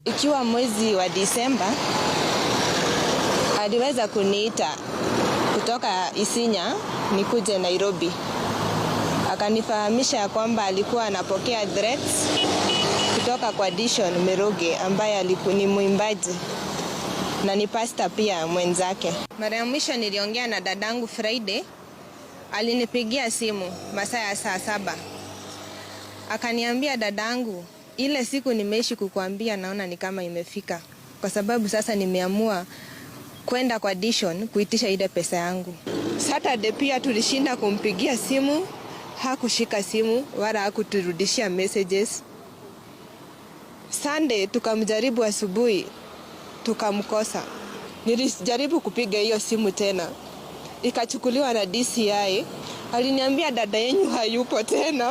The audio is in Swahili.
Ikiwa mwezi wa Disemba aliweza kuniita kutoka Isinya nikuje Nairobi, akanifahamisha ya kwamba alikuwa anapokea threats kutoka kwa Dishon Mirugi ambaye ni mwimbaji na ni pasta pia mwenzake. Mara ya mwisho niliongea na dadangu Friday, alinipigia simu masaa ya saa 7, akaniambia, "Dadangu, ile siku nimeishi kukuambia naona ni kama imefika, kwa sababu sasa nimeamua kwenda kwa Dishon kuitisha ile pesa yangu." Saturday pia tulishinda kumpigia simu, hakushika simu wala hakuturudishia messages. Sunday tukamjaribu asubuhi, tukamkosa. Nilijaribu kupiga hiyo simu tena, ikachukuliwa na DCI. Aliniambia dada yenyu hayupo tena.